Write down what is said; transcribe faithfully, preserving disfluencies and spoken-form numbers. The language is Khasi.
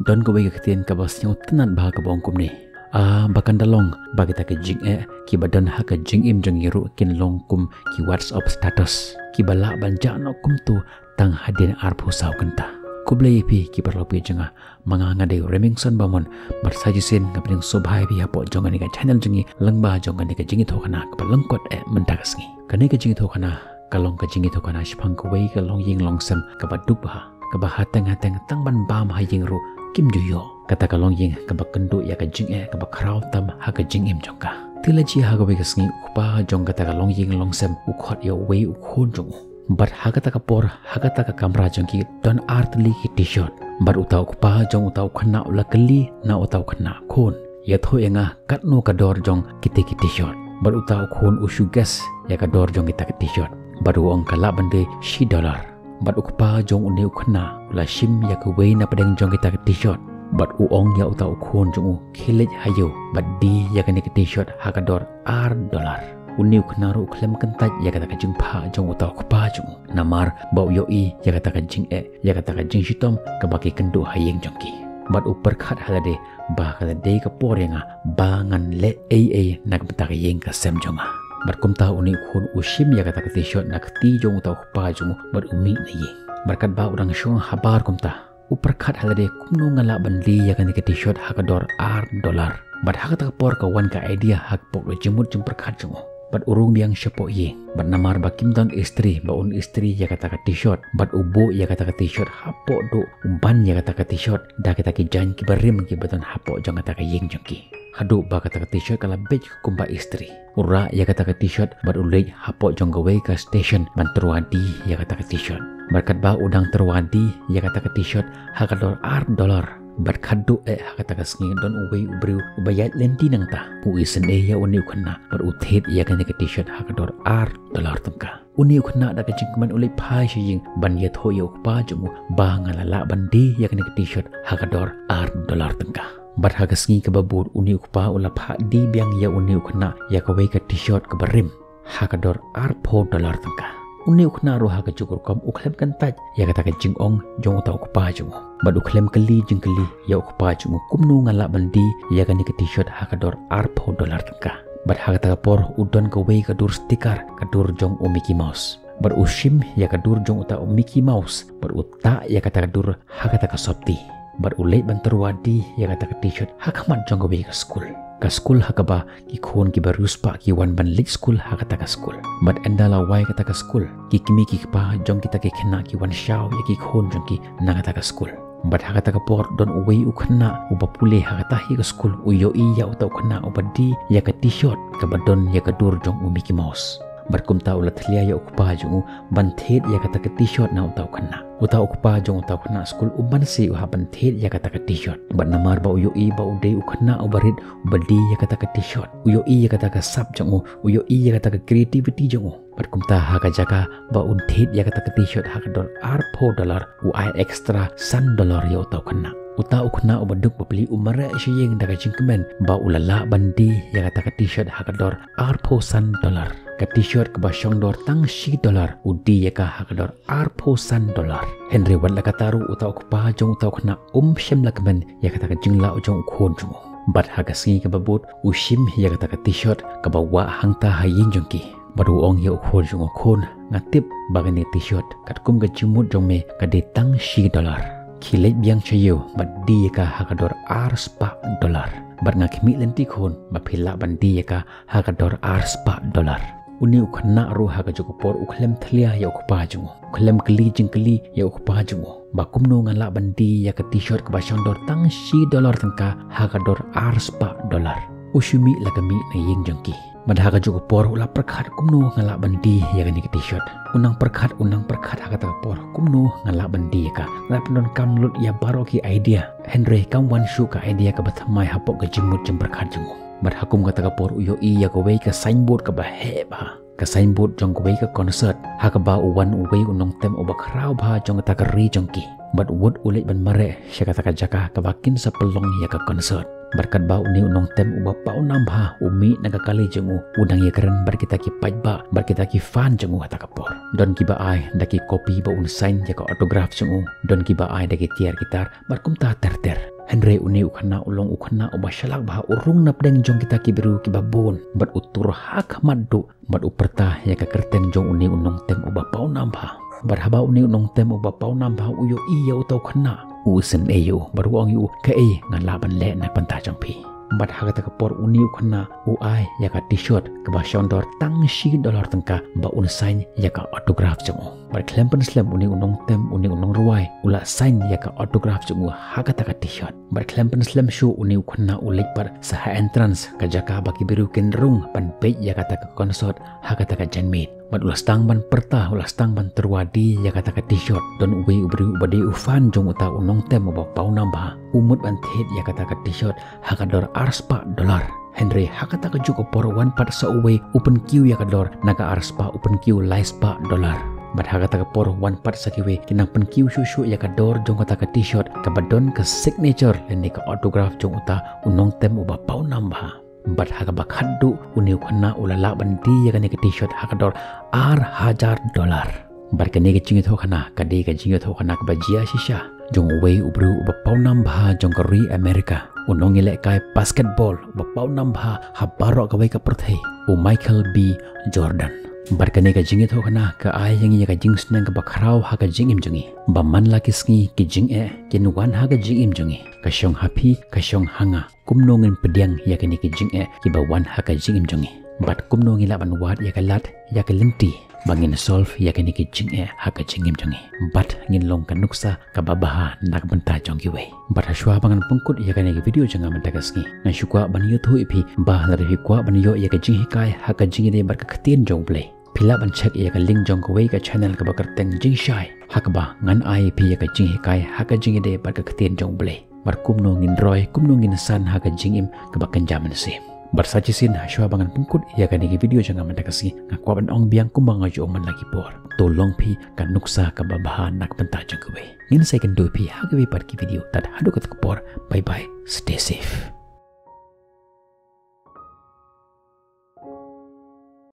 Don kawei ka ktien kaba sngewtynnad bha kaba ong kumne. Ah, ba kan da long ba kita ki jingeh kiba don ha ka jingim jong ngi ruh kin long kum ki WhatsApp status kiba lah ban jah noh kumto tang hadien arphew saw kynta. Khublei ïa phi ki paralok phi jong nga, ma nga nga dei u Remingson Bamon, bad sa shisien nga pdiang sngewbha ïa phi hapoh jong kane ka channel jong ngi lyngba jong kane ka jingïathuhkhana kaba lyngkot eh mynta ka sngi. Kane ka jingïathuhkhana ka long ka jingïathuhkhana shaphang kawei ka longïing longsem kaba duk bha, kaba hateng hateng tang ban bam ha ïing ruh kim ju ïoh. Kata ka longïing kaba kynduh ïa ka jingeh kaba khraw tam ha ka jingim jong ka. Te la jia ha kawei ka sngi u kpa jong kata ka longïing longsem u khot ïa uwei u khun jong u. Bad ha kata ka por, ha kata ka kamra jong ki don ar tylli ki t-shirt. Bad uta u kpa jong uta u khynnah u la kylli na uta u khynnah, khun, ïathuh ïa nga katno ka dor jong kita ki t-shirt. Bad uta u khun u shu guess ïa ka dor jong kita ki t-shirt. Bad u ong ka lah ban dei shi dollar. Bad u kpa jong une u khynnah u la shim ïa kawei na pdeng jong kita ki t-shirt. Bad u ong ïa uta u khun jong u, khie leit ha ïew bad die ïa kane ka t-shirt ha ka dor ar dollar. Une u khynnah ruh u khlem kyntait ïa kata ka jingphah jong uta u kpa jong u. Namar ba u ïohi ïa kata ka jingeh, ïa kata ka jingshitom kaba ki kynduh ha ïing jong ki. Bad u pyrkhat ha lade ba ka la dei ka por ïa nga ba ngan leh ei ei na ka bynta ka ïing ka sem jong nga. Bad kumta une u khun u shim ïa kata ka t-shirt na kti jong uta u kpa jong u bad u mih na ïing. Bad katba u dang shong habar kumta, u pyrkhat ha lade kumno nga lah ban die ïa kane ka t-shirt ha ka dor ar dollar. Bad ha kata ka por ka wan ka idea hapoh ka jingmut jingpyrkhat jong u. Bad u rung biang shapoh ïing. Bad namar ba kim don istri, ba un istri ïa kata ka t-shirt. Bad u buh ïa kata ka t-shirt hapoh duh, u ban ïa kata ka t-shirt da kita ki jaiñ kiba rim kiba don hapoh jong kata ka ïing jong ki. Haduh ba kata ka t-shirt ka la beit kumba istri. U rah ïa kata ka t-shirt bad u leit hapoh jong kawei ka station ban tyrwa die ïa kata ka t-shirt. Bad katba u dang tyrwa die ïa kata ka t-shirt ha ka dor ar dollar. Bad khadduh eh ha kata ka sngi don uwei u briew uba ïaid lynti nangta. U isynei ïa une u khynnah bad u thied ïa kane ka t-shirt ha ka dor ar dollar tyngka. Une u khynnah da ka jingkmen u leit phai sha ïing ban ïathuh ïa u kpa jong u ba nga la lah ban die ïa kane ka t-shirt ha ka dor ar dollar tyngka. Bad ha ka sngi kaba bud une u kpa u la phah die biang ïa une u khynnah ïa kawei ka t-shirt kaba rim ha ka dor arphew dollar tyngka. Une u khynnah ruh ha kajuh ka rukom u khlem kyntait ïa kata ka jingong jong uta u kpa jong u. Bad u khlem kylli jingkylli ïa u kpa jong u kumno nga lah ban die ïa kane ka t-shirt ha ka dor arphew dollar tyngka. Bad ha kata ka por u don kawei ka dur sticker, ka dur jong u Mickey Mouse. Bad u shim ïa ka dur jong uta u Mickey Mouse bad u tah ïa kata ka dur ha kata ka sopti. Bad u leit ban tyrwa die ïa kata ka t-shirt ha khmat jong kawei ka skul. Ka skul ha kaba ki khun kiba riewspah ki wan ban leit skul ha kata ka skul. Bad ynda la wai kata ka skul, ki kmie ki kpa jong kita ki khynnah ki wan shaw ïa ki khun jong ki na kata ka skul. Bad ha kata ka por don uwei u khynnah uba pule ha kata hi ka skul, u ïohi ïa uta u khynnah uba die ïa ka t-shirt kaba don ïa ka dur jong u Mickey Mouse. Bad kumta u la thlia ïa u kpa jong u ban thied ïa kata ka t-shirt na uta u khynnah. Uta u kpa jong uta u khynnah skul um banse u hap ban thied ïa kata ka t-shirt. Bad namar ba u ïohi ba u dei u khynnah uba rit uba die ïa kata ka t-shirt, u ïohi ïa kata ka sap jong u, u ïohi ïa kata ka creativity jong u. Bad kumta ha ka jaka ba un thied ïa kata ka t-shirt ha ka dor arphew dollar, u ai extra san dollar ïa uta u khynnah. Uta u khynnah uba duk bapli u mareh sha ïing da ka jingkmen ba u la lah ban die ïa kata ka t-shirt ha ka dor arphew san dollar. Ka t-shirt kaba shong dor tang shi dollar u die ïa ka ha ka dor arphew san dollar. Hynrei wat la katta ruh uta u kpa jong uta u khynnah um shym la kmen ïa kata ka jinglah jong u khun jong u. Bad ha ka sngi kaba bud u shim ïa kata ka t-shirt kaba wah hangta ha ïing jong ki. Bad u ong ïa u khun jong u, khun, nga tip ba kane t-shirt katkum ka jingmut jong me ka dei tang shi dollar. Khie leit biang sha ïew bad die ïa ka ha ka dor ar spah dollar. Bad nga khmih lynti khun ba phi lah ban die ïa ka ha ka dor ar spah dollar. Une u khynnah ruh ha kajuh ka por u khlem thlia ïa u kpa jong u. U khlem kylli jingkylli ïa u kpa jong u ba kumno ngan lah ban die ïa ka t-shirt kaba shong dor tang shi dollar tyngka ha ka dor ar spah dollar. U shu mih la ka mih na ïing jong ki. Bad ha kajuh ka por u la pyrkhat kumno nga lah ban die ïa kane ka t-shirt. U nang pyrkhat, u nang pyrkhat ha kata ka por kumno nga lah ban die ïa ka. Nga la pyndonkam lut ïa baroh ki idea. Hynrei kam wan shuh ka idea kaba thymmai hapoh ka jingmut jingpyrkhat jong u. Bad ha kum kata ka por u ïohi ïa kawei ka signboard kaba heh bha. Ka signboard jong kawei ka concert ha kaba u wan uwei u nongtem uba khraw bha jong kata ka ri jong ki. Bad u wut u leit ban mareh sha kata ka jaka kaba kin sa pynlong ïa ka concert. Bad katba une u nongtem uba pawnam bha u mih na ka kali jong u, u dang ïakren bad kita ki paidbah bad kita ki fan jong u ha kata ka por. Don kiba ai da ki kopi ba un sign ïa ka autograph jong u, don kiba ai da ki tiar ki tar bad kumta ter ter. Hynrei une u khynnah u long u khynnah uba shalak bha, u rung napdeng jong kita ki briew kiba bun bad u tur ha khmat duh bad u pyrta ïa ka kyrteng jong une u nongtem uba pawnam bha. Bad haba une u nongtem uba pawnam bha u ïohi ïa uta u khynnah, u isynei ïa u bad u ong ïa u, kaei nga lah ban leh na ka bynta jong phi. Bad ha kata ka por une u khynnah u ai ïa ka T-shirt kaba shong dor tang shi dollar tyngka ba un sign ïa ka autograph jong u. Bad khlem pynslem une u nongtem, une u nongrwai u la sign ïa ka autograph jong u ha kata ka T-shirt. Bad khlem pynslem shuh une u khynnah u leit pat sa ha entrance, ka jaka ba ki briew kin rung ban peit ïa kata ka concert ha kata ka janmiet. Bad u la sdang ban pyrta, u la sdang ban tyrwa die ïa kata ka T-shirt. Don uwei u briew uba dei u fan jong uta u nongtem uba pawnam bha, u mut ban thied ïa kata ka T-shirt ha ka dor ar spah dollar. Hynrei ha kata ka juh ka por wan pat sa uwei u pynkiew ïa ka dor na ka ar spah, u pynkiew lai spah dollar. Bad ha kata ka por wan pat sa kiwei ki nang pynkiew shuh shuh ïa ka dor jong kata ka T-shirt kaba don ka signature lane ka autograph jong uta u nongtem uba pawnam bha. Bad ha kaba khatduh une u khynnah u la lah ban die ïa kane ka T-shirt ha ka dor ar hajar dollar. Bad kane ka jingïathuhkhana ka dei ka jingïathuhkhana kaba jia shisha jong uwei u briew uba pawnam bha jong ka ri America, u nongïalehkai basketball uba pawnam bha ha baroh kawei ka pyrthei, u Michael B Jordan. Bad kane ka jingïathuhkhana ka ai ïa ngi ïa ka jingsneng kaba khraw ha ka jingim jong ngi, ba man la ki sngi ki jingeh kin wan ha ka jingim jong ngi, ka shong ha phi, ka shong ha nga. Kumno ngin pdiang ïa kine ki jingeh kiba wan ha ka jingim jong ngi, bad kumno ngi lah ban wad ïa ka lad ïa ka lynti ba ngin solve ïa kine ki jingeh ha ka jingim jong ngi, bad ngin long ka nuksa kaba bha na ka bynta jong kiwei. Bad hashwa ba ngan pynkut ïa kane ka video jong nga mynta ka sngi, nga shu kwah ban ïathuh ïa phi ba lada phi kwah ban ïoh ïa ka jinghikai ha ka jingïadei bad ka ktien jong U Blei, phi lah ban check ïa ka link jong kawei ka channel kaba kyrteng Jingshai, ha kaba ngan ai ïa phi ïa ka jinghikai ha ka jingïadei bad ka ktien jong U Blei, bad kumno ngin roi, kumno ngin san ha ka jingim kaba kynja mynsiem. Bad sa shisien hashwa ba ngan pynkut ïa kane ka video jong nga mynta ka sngi, nga kwah ban ong biang kumba nga ju ong man la ki por: to long phi ka nuksa kaba bha na ka bynta jong kiwei. Ngin sa ïakynduh ïa phi ha kiwei pat ki video. Tad haduh kata ka por, bye bye, stay safe.